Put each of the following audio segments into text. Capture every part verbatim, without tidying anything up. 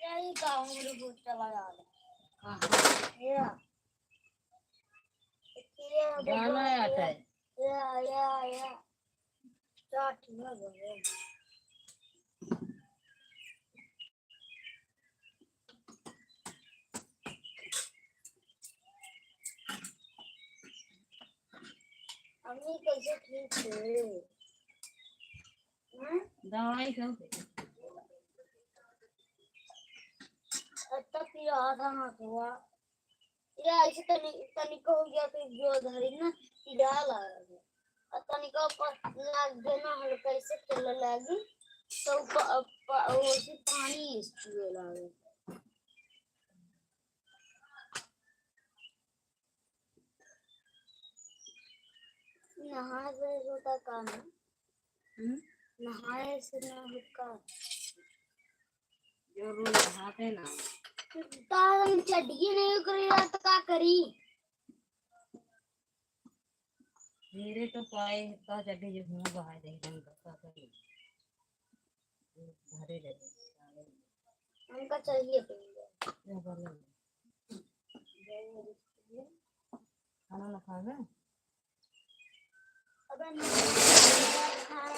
यही गाँव में बहुत चला जा रहा है। कहाँ? ये। ये गाना आता है। या, या, या। क्या ठीक है बोले। अम्मी कैसे ठीक है? हैं? दवाई सब। ये आधा हाथ हुआ। ये ऐसे तनी, तनिको हो गया तो जो धरी ना, ये डाल आ गया। और तनिको पर लाग गया ना, हल्का ऐसे चलने लगी, तो प-, प-, वो से पानी चुए लागे। नहाए से होता काम है। हम्म? नहाए से ना होता। जो रोज नहाते ना। तार हम चड्डी नहीं उतरी रहा तो का करी? मेरे तो पाए का चड्डी जो मुंह बहा दे रंग का करी। भरे रहे। हमका चाहिए तो। क्या बोले? खाना ना खावे? अबे हाँ?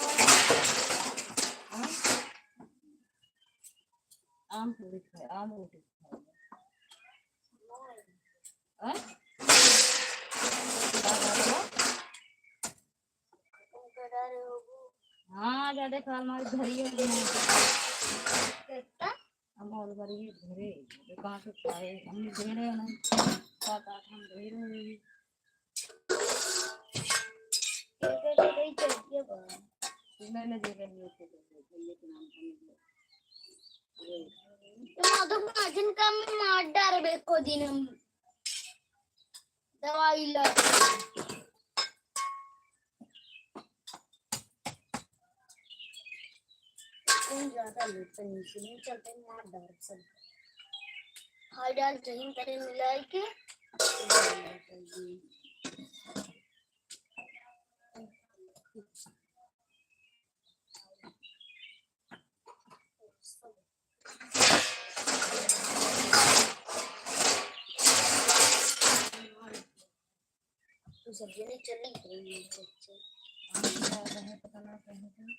आम पूरी खाए, आम रोटी खाए। हाँ? का बात बा? हाँ, ज्यादा खा, हमारे घर ही है। कितना? हम और घर ही घरे, दुकान से खाए, हम घेरे हैं, सात आठ हम घेरे हैं। एक, एक, एक, एक, एक, एक। ले, ले, ले, ले, ले, ले, ले, ले, ले, ले, ले, ले, ले। तो माधव महाजन का मार डार बे को दिन हम दवाई ला। कौन ज्यादा लेते हैं, इसलिए चलते हैं मार डार सब। हाय डाल जहीन करे मिलाई के। तो सब जने चले गए हैं, बच्चे। पता ना कहीं पे।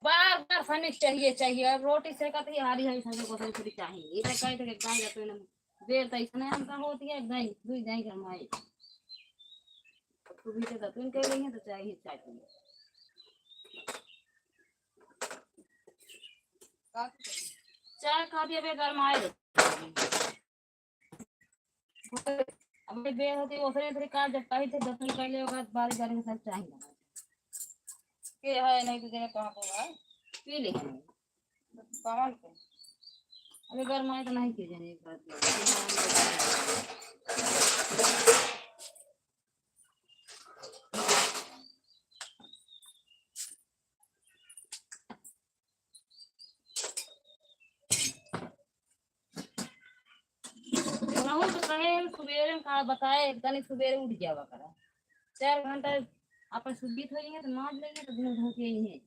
बार बार सैंडविच चाहिए, चाहिए। अब रोटी सेकत ही हारी हारी सैंडविच को थोड़ी चाहिए। ये तो कहे थे कि गाय जाते ना, बेर तो इसने हम का होती है, गाय, दुई गाय घर में आई। अब तू भी तो तुम कह रही है तो चाहिए, चाहिए। चाय खा दिया, बेर घर में आए। अब ये बेर होती, ओसरे ओसरे का जब कही थे, दतुन कर ले, ओकर बारी बारी में सब चाही लगा। के है, नहीं तो जगह कहाँ को है? पी ले। कौन के? अबे गरमाए तो नहीं के जाने एक बार। रहू तो कहे सुबेरे में का बताए, तनी सुबेरे उठ जावा करा। चार घंटा अपन सुबीत हो जाएंगे तो माज लेंगे तो दिन भर के यही है।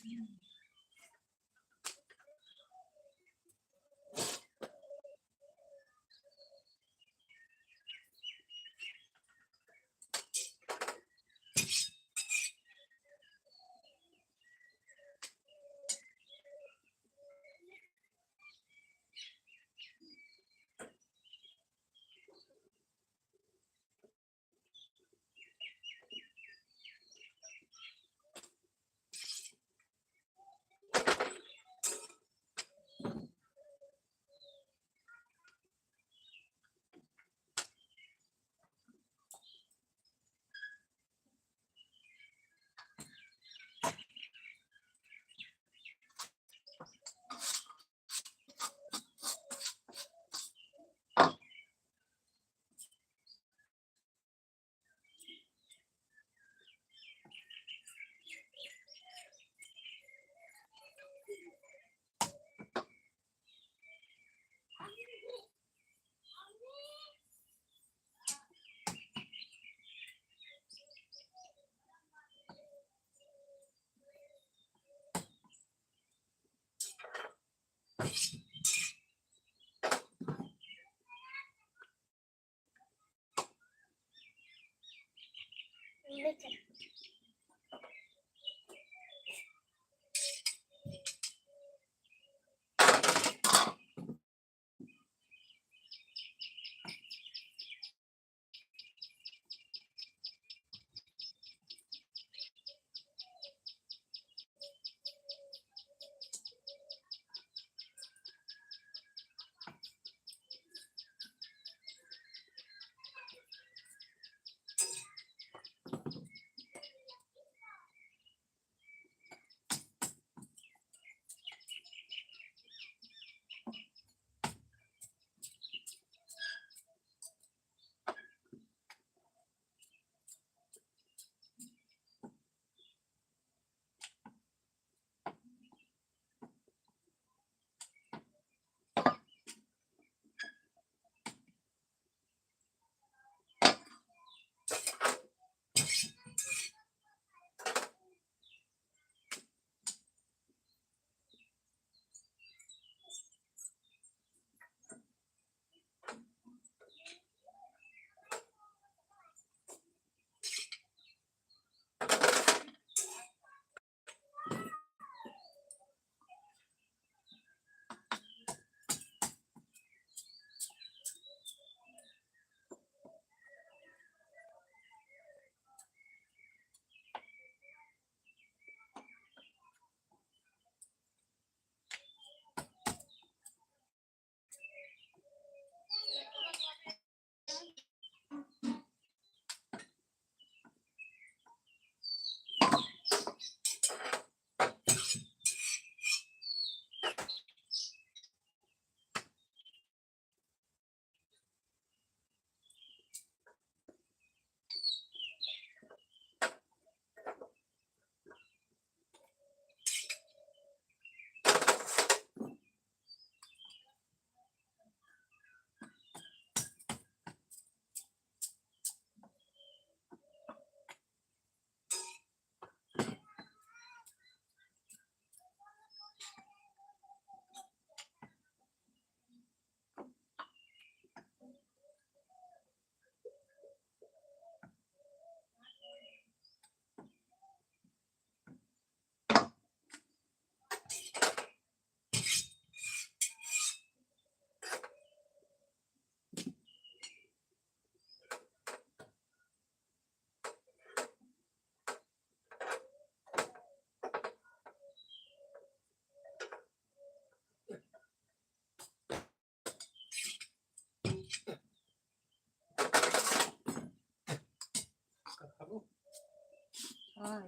हाँ,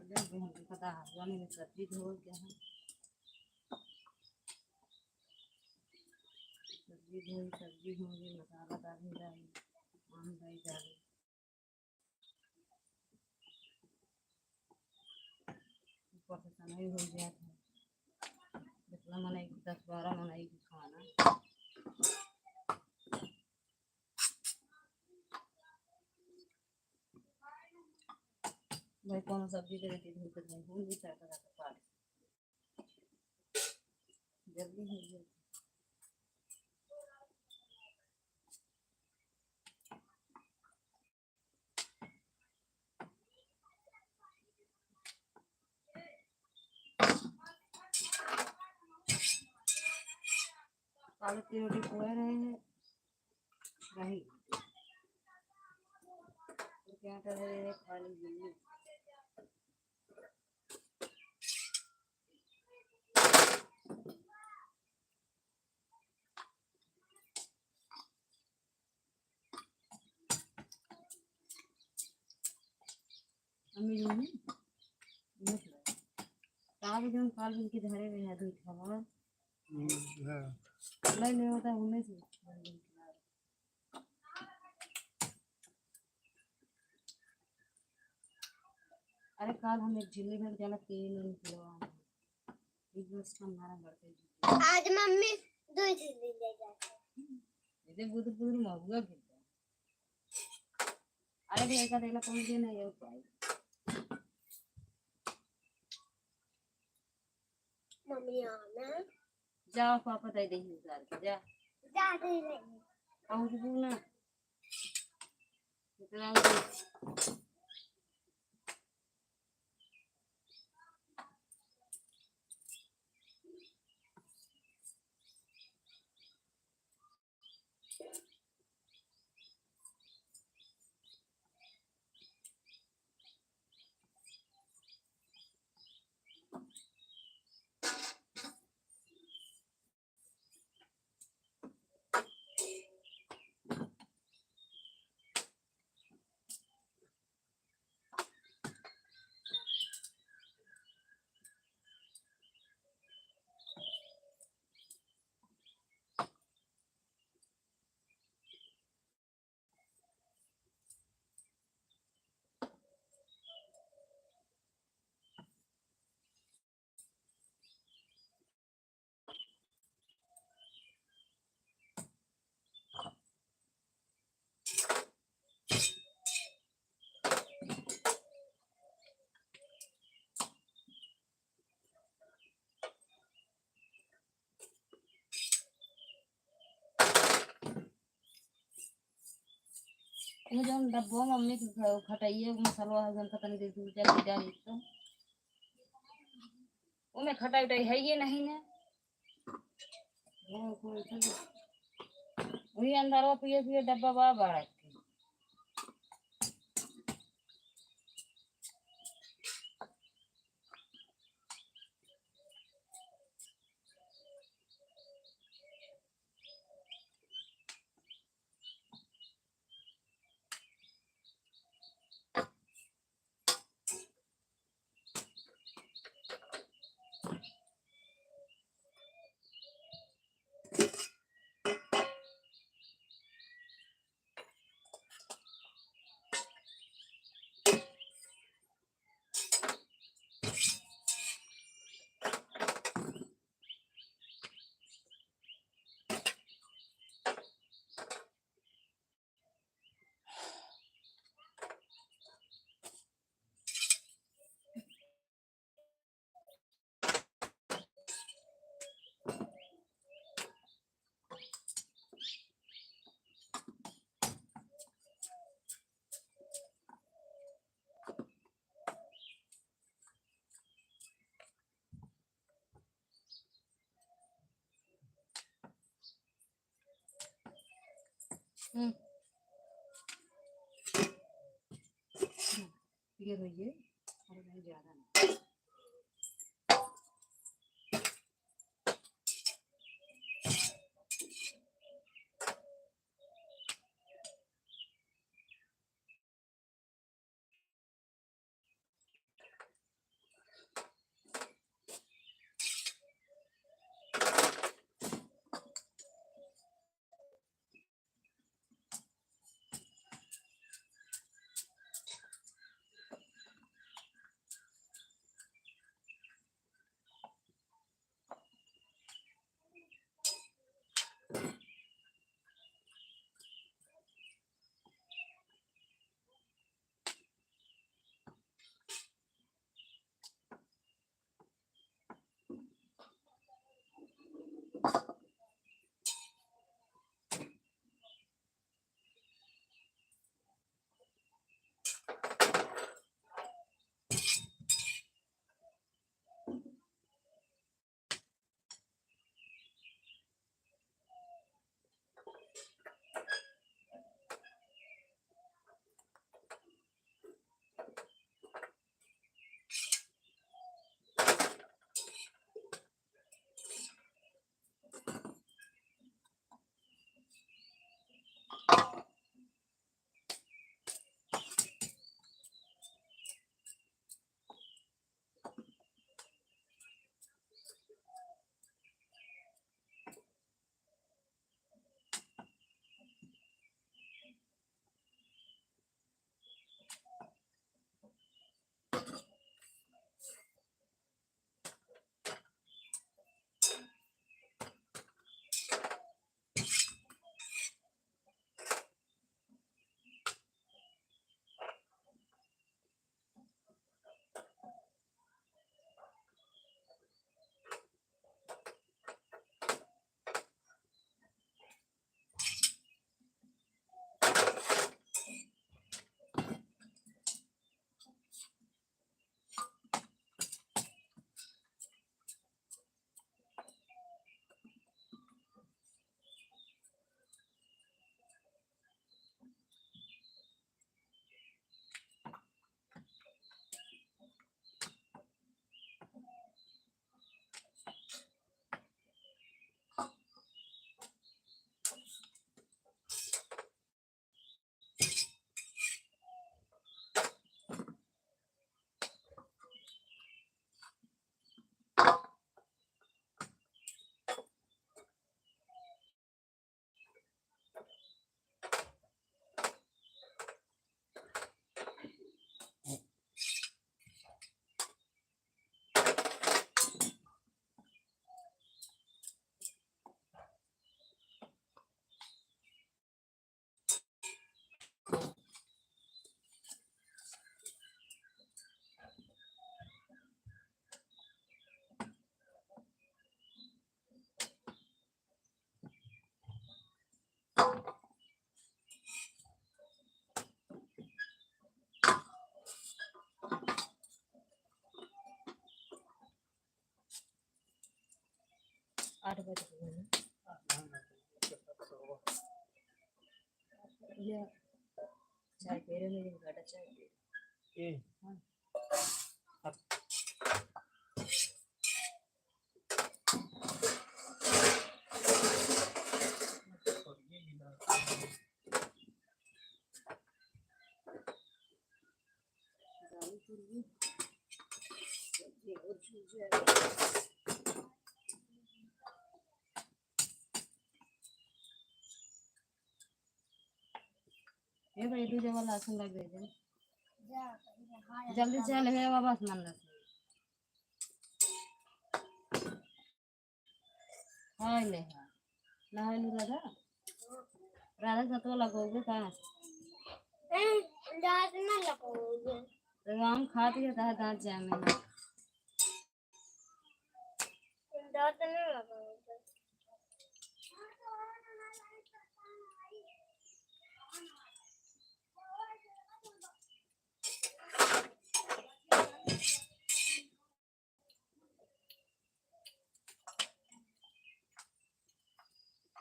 ले भिंडी का दाल, यानी में सब्जी धो गया है। सब्जी धोई, सब्जी होगी, मसाला डाली जाए, आम डाली जाए। ऊपर से समय हो गया था, जितना मनई, दस बारह मनई के खाना। भाई, कौन सब्जी के रेटी धूप में हूँ, नहीं चाहता था, तो खा ले। जल्दी हो गया। पालक की रोटी पोए रहे हैं, वही। क्या कर रहे हैं, खा लीजिए। अम्मी जो है, उन्हें खिलाओ। काल जो काल मिलके धरे रहे हैं, दूध खावा। हम्म, हाँ। नहीं, नहीं होता, उन्हें से। अरे, काल हम एक झिल्ली भर जाला तेल उल पिलवा। एक बस का हमारा बढ़ते जी। आज मम्मी दो झिल्ली ले जाते। इधर बुध बुध महुआ गिरता। अरे, भी एक आध पहुंच गए ना, ये पाई। मम्मी, आना। जाओ, पापा दे देही उतार के, जा। जा, दे देही। पहुँचबू ना। इतना भी। वो जौन डब्बो मम्मी के घ-, खटाइए मसलवा है, जौन पता नहीं कैसे उजर उजर एक तो। ओमे खटाई उटाई है ये नहीं ने। वही अंदर वो पिए पिए डब्बा बा बाड़क के। हम्म। ये रहिए, और नहीं ज्यादा नहीं। आठ बज गए हैं। ये चाय पी रहे, मेरी बेटा चाय पी रहे। ए। हाँ। अब हे भाई, दूजे वाला आसन लग गई है। जल्दी चल, हे बाबा, आसन लग गई। हाँ, ले, हाँ। नहाए लू राधा? राधा सतुआ लगोगे का? ए, दांत ना लगोगे। तो आम खा दिया था, दांत जामे ना। दांत ना लगोगे।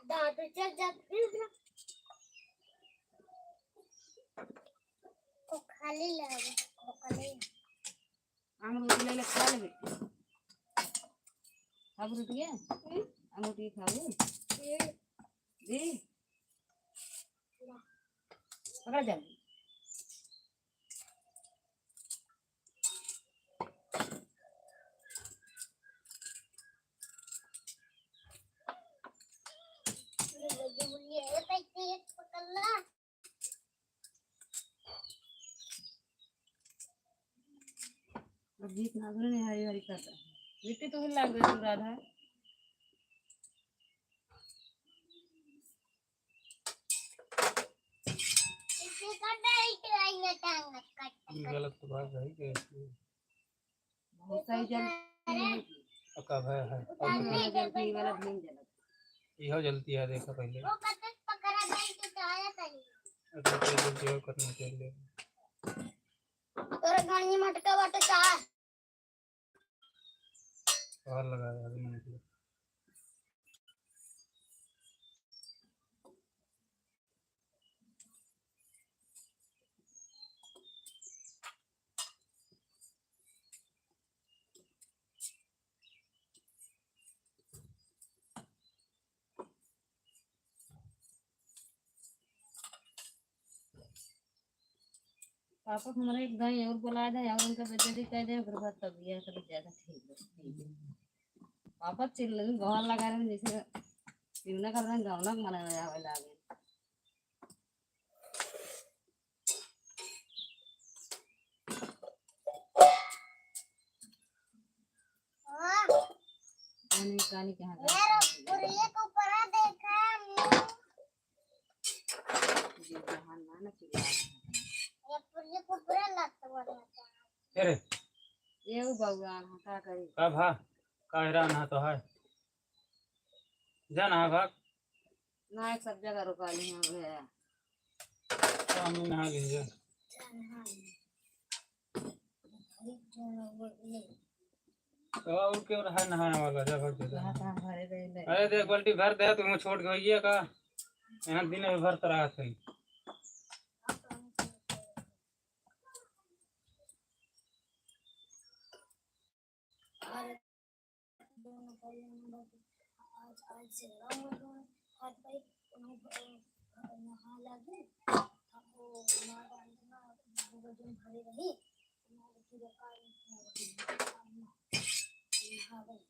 दांत चल जाते हैं ना। वो खाली लगे, वो खाली। आम रोटी ले ले, खा ले बेटी। अब रोटी है? हम्म। आम रोटी खाओ? हम्म। जी। पकड़ जल्दी। अब गीत ना सुने, हरी हरी कर रहा है। बेटी तो हिला गई तू राधा। गलत तो बात है कि भूसा ही जलती है। पका भय है। भूसा जलती वाला भून जलत। इहो जलती है, देखो पहले। अच्छा, तो जलती हो करना चाहिए। तोरे गानी मटका बाटे का? और लगा दे, अभी नहीं किया। पापा के हमारे एक दाई और बुला दे और उनका बेइज्जती कर दे, ओकर बाद तब यह सब ज्यादा ठीक है। पापा चिल्लन गहन लगा रहे हैं, जैसे चिल्ला कर रहे हैं, गहना मना आवे लागे। पानी, पानी कहाँ गया? यार, पुरिये के ऊपर देखा, ये जहाँ ना, ना चिल्ला रहा है। ये पुरिये के ऊपर लत वाला था। अरे। ये वो बउआ, हम का करी? का भा? का हैरान है तो है? जा नहा भाग। ना, एक सब जगह रुका ली हैं भैया। तो हम नहा लीजिए। तो और क्यों रहा नहाने वाला, जा भाग जा। नहा कहाँ भरे गए ले। अरे देख, बाल्टी भर दे, तुम छोड़ के भैया का। यहाँ दिन में भरत रहा था। और दोनों भाई हम लोग आज, आज से लड़ा हुआ दोनों हाथ भाई, दोनों भ-, नहा लागे, हमको मार डालना, वो जो भरे रही, हमारे की बेकार नहा गई।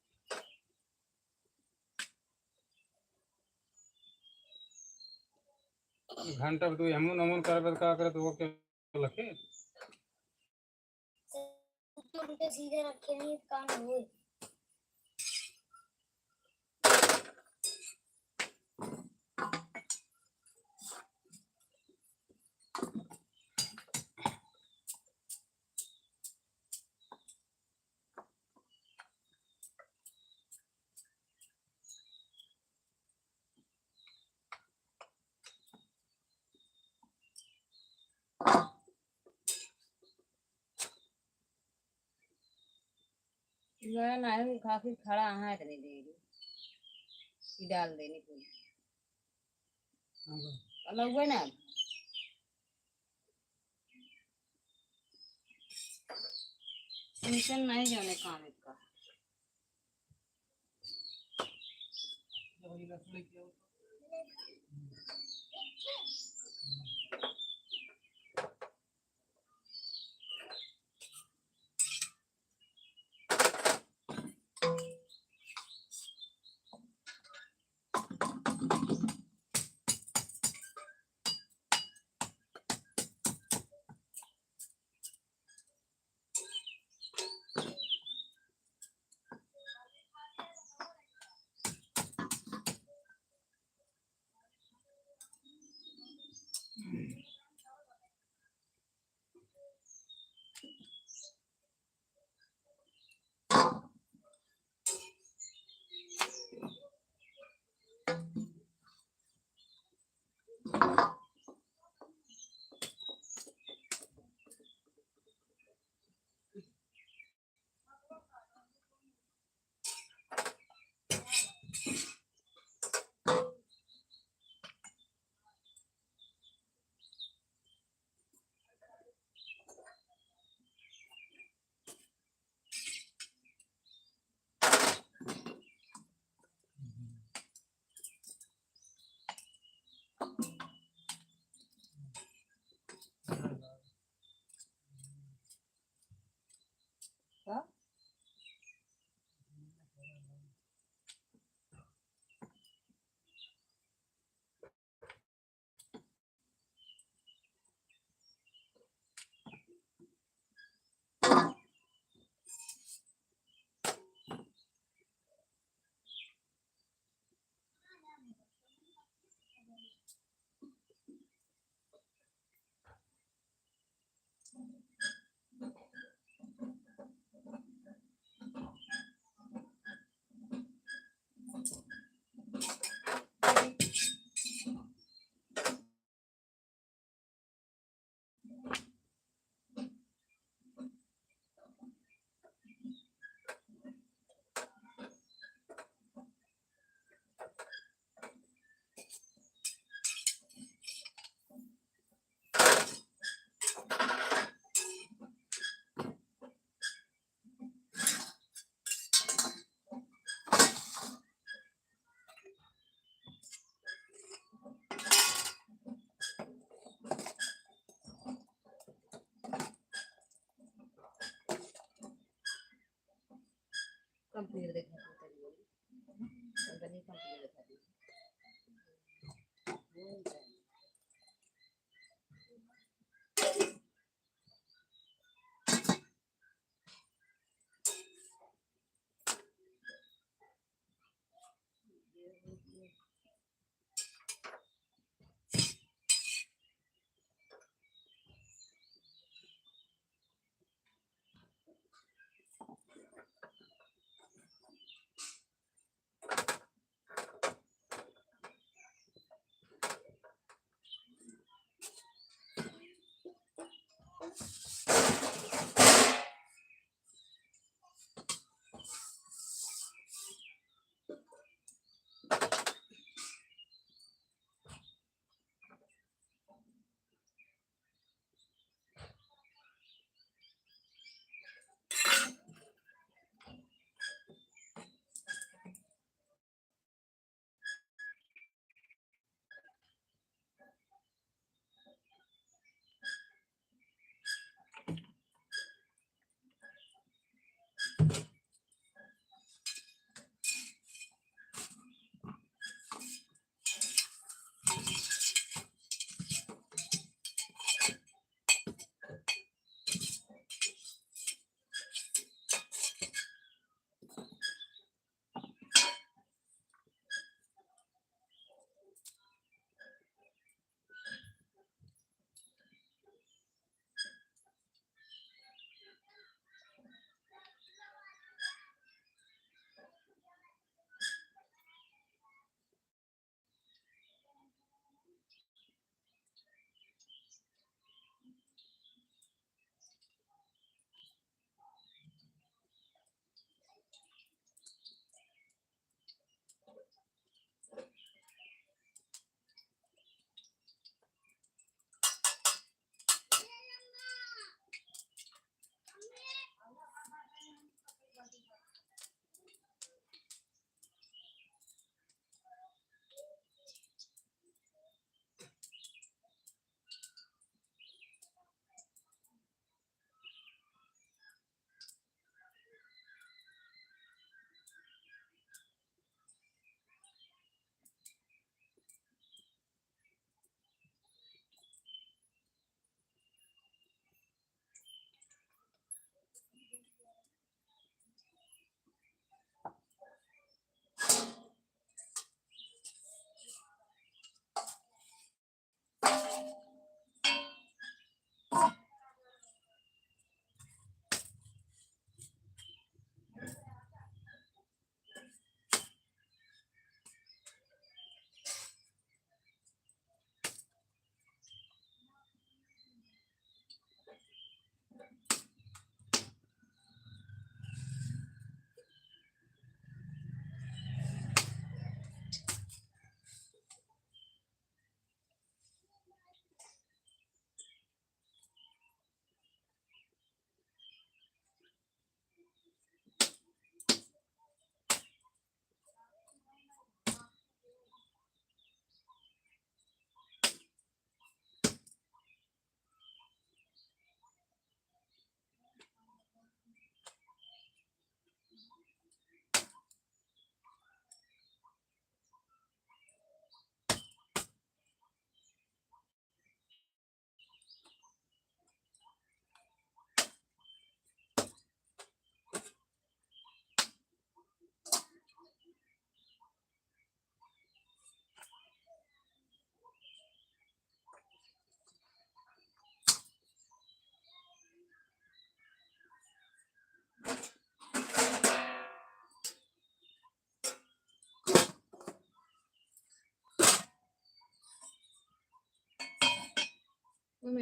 घंटा दो हमू नमन करबे त का करत वो के लखे? उल्टे सीधे रखे नहीं, काम होई। मैं नहीं, काफी खड़ा है इतनी देर। ई डाल देनी पूरी। अलग हुए ना। टेंशन नहीं जाने काम इसका। Complete देखा तू तेरी बोली। कंगनी complete देखा दी।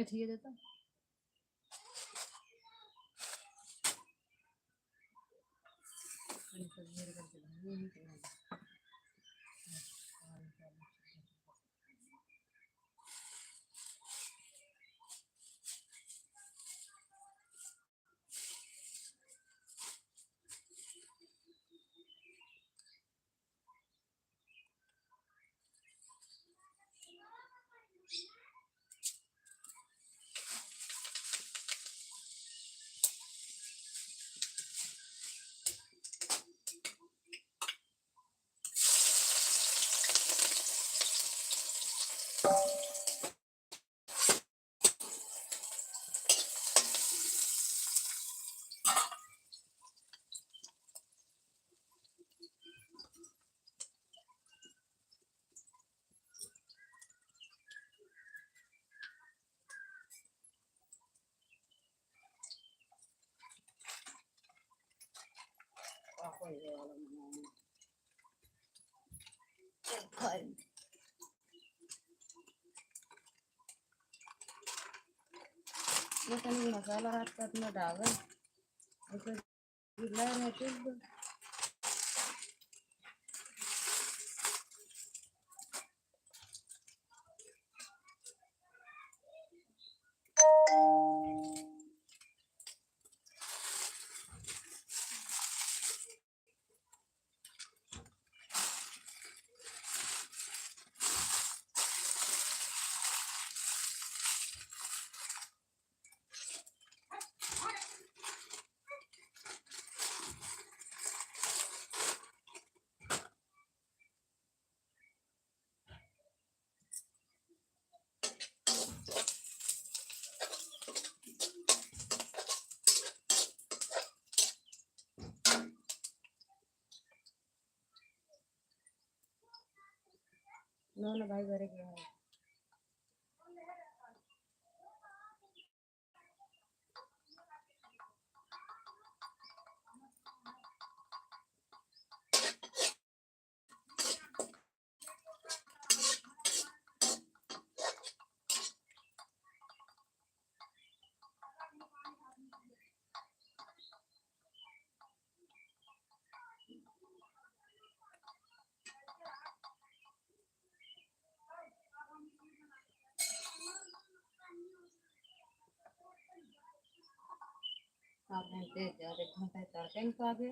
बैठिए देता। ये तनी मसाला हाथ का इतना डाल, नो ना भाई, घरे गया है। आप घंटे, डेढ़ घंटे तड़के में तो आ गए।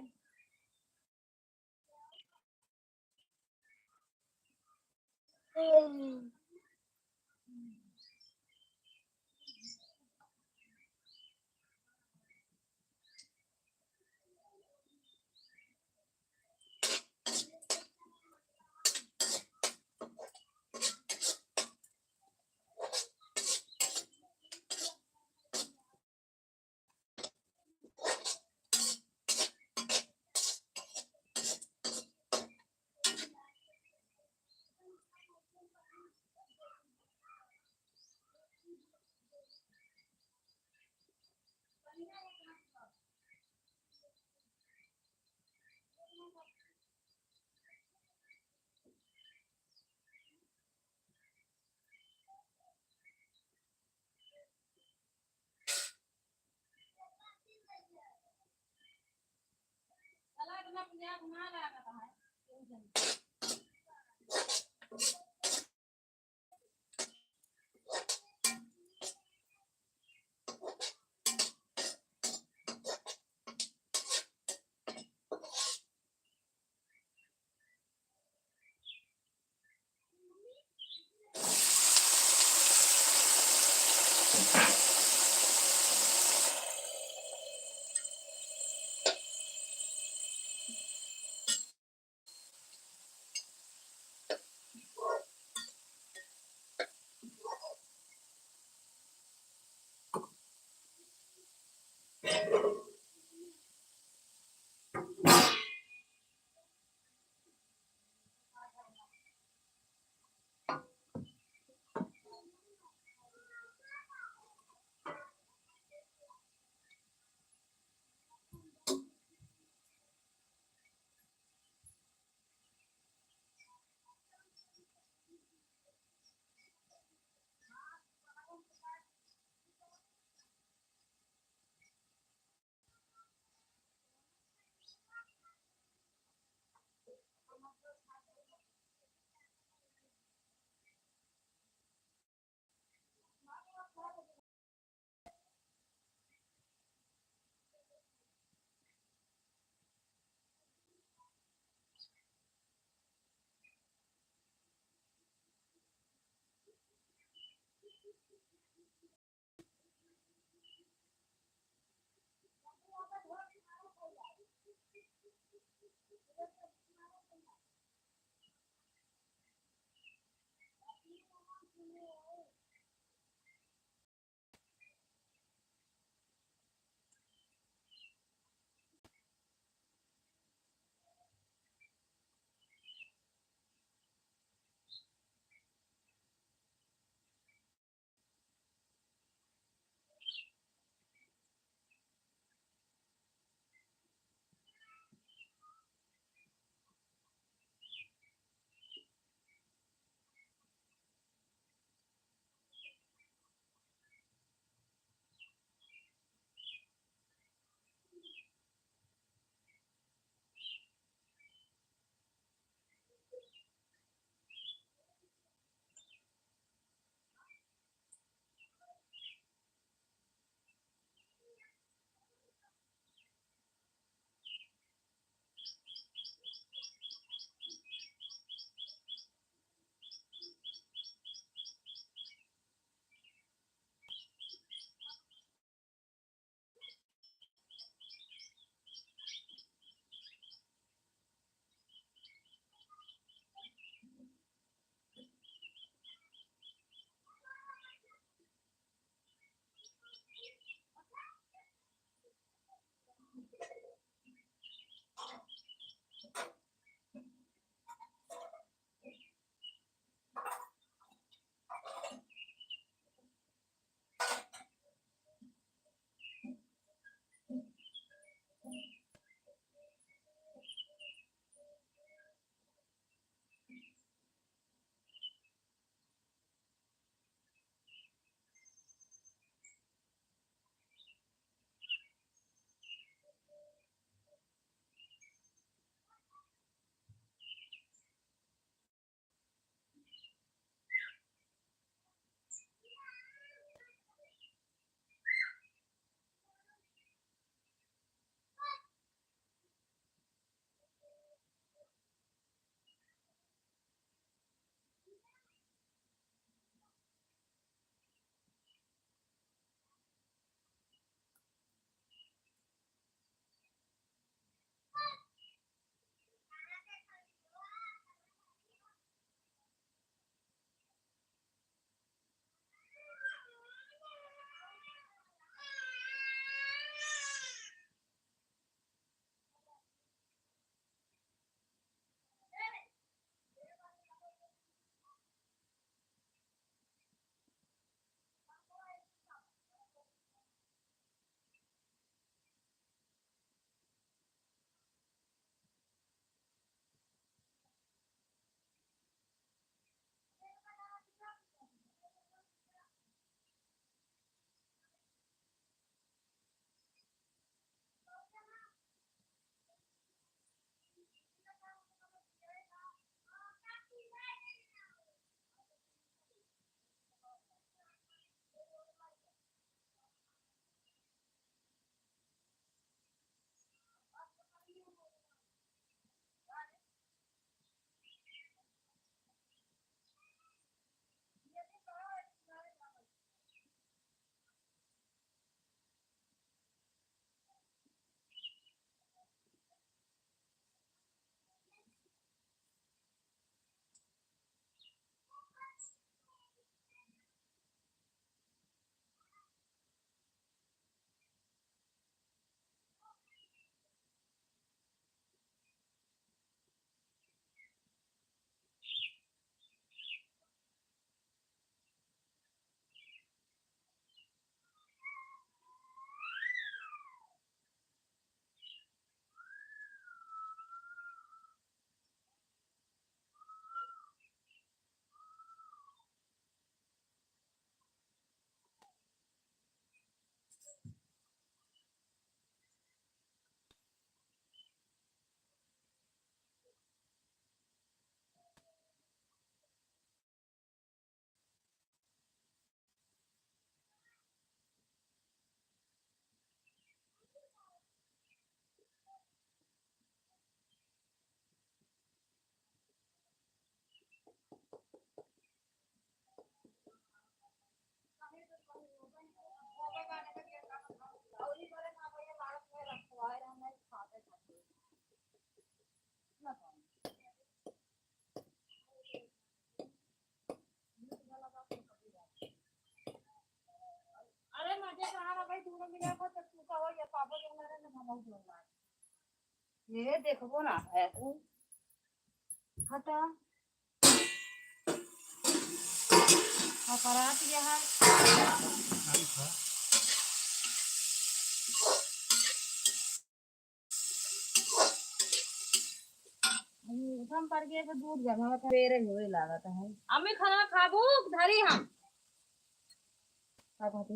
ये देखबो ना है तू। हटा। अपराध ये है। हम पर के तो दूध जमा था, बेरे होए लागत है। अम्मी, खाना खाबू? धरी हम। का कहती?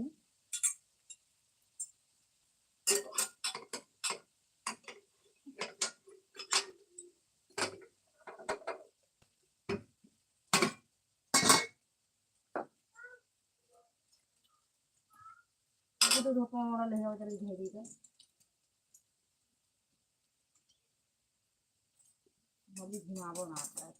ये तो धोखा वाला ले जाओ, चल घेरी का। अभी घुमाबो ना आता है।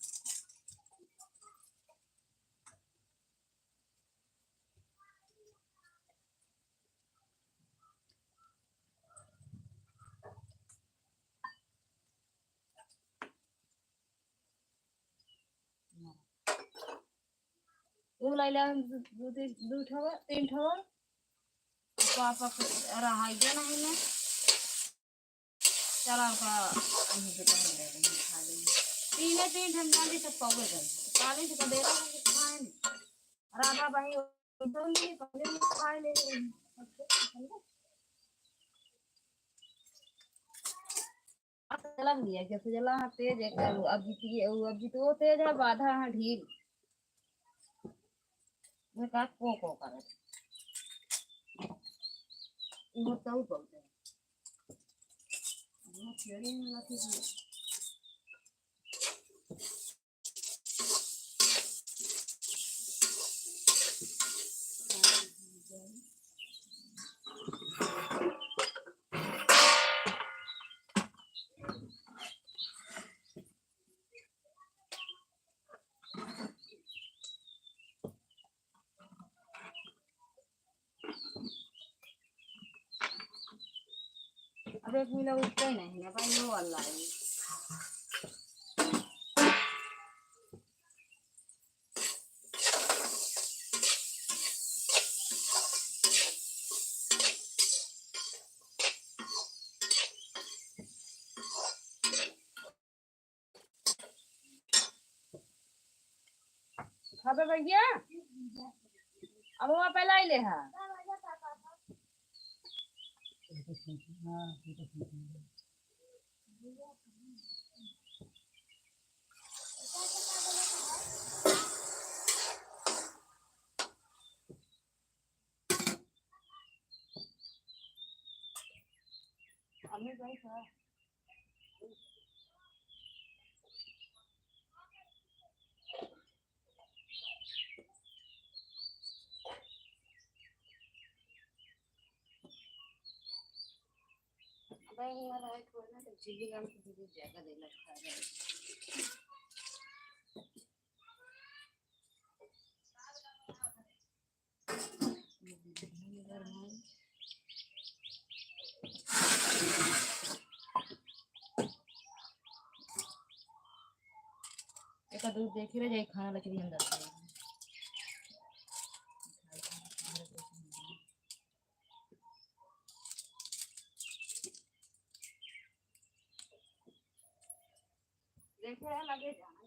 एगो लाई ले हम दू, दू, दू, दू ठो, तीन ठो। पापा के रहाई दे नहीं में। चला का अभी के पहले ले लेंगे, खा लेंगे। तीन है, तीन ठो हम जान के सब पावे कर। काले से तो दे रहा है, खाए नहीं। राधा भाई, तुम भी पहले नहीं खाए ले। चला भैया, जैसे चला, हाँ, तेज है, करो। अब जीतिए, अब जीत वो तेज है, बाधा है ढील। मैं का को को करत। इहो तो बहुत है। वो तेरे में लगी है। अब एक मिनट उठते नहीं है भाई, वो वाला है। खाबे भैया, अब वहाँ पे लाई ले हा। अब ये वाला है थोड़ा ना, तो जीभी नाम की दीदी ज्यादा दे लगता है। एक दूर देखे रह जाए, खाना लेके भी अंदर से। देखे रह लगे जाना।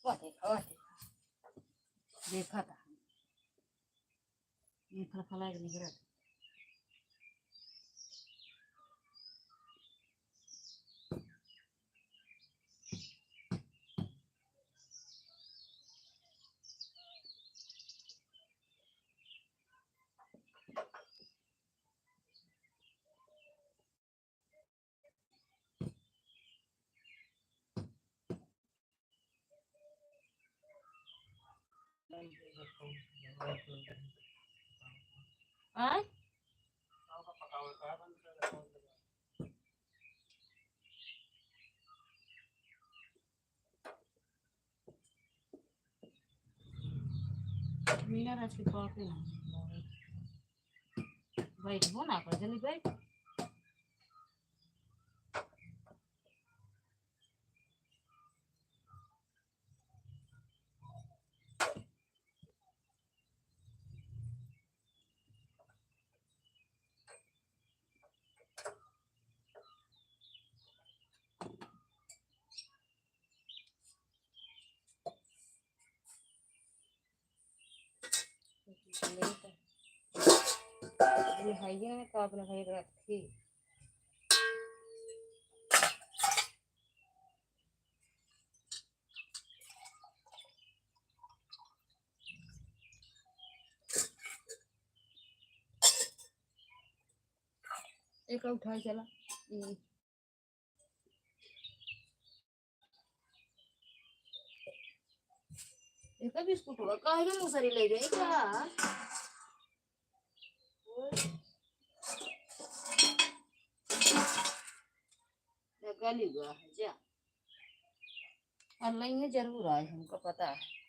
वाह, देखा, वाह, देखा। देखा था। ये फलफला के निकला। आय? मीना राज के पापे ना। बैठ हो ना कर, जल्दी बैठ। ये है ये तो अपने भाई रखी। एक उठाई चला। ई। एक बिस्कुट हुआ, काहे के मुसरी ले जाई का? ये गली हुआ है, जा। और नहीं है, जरूर आए, हमको पता है।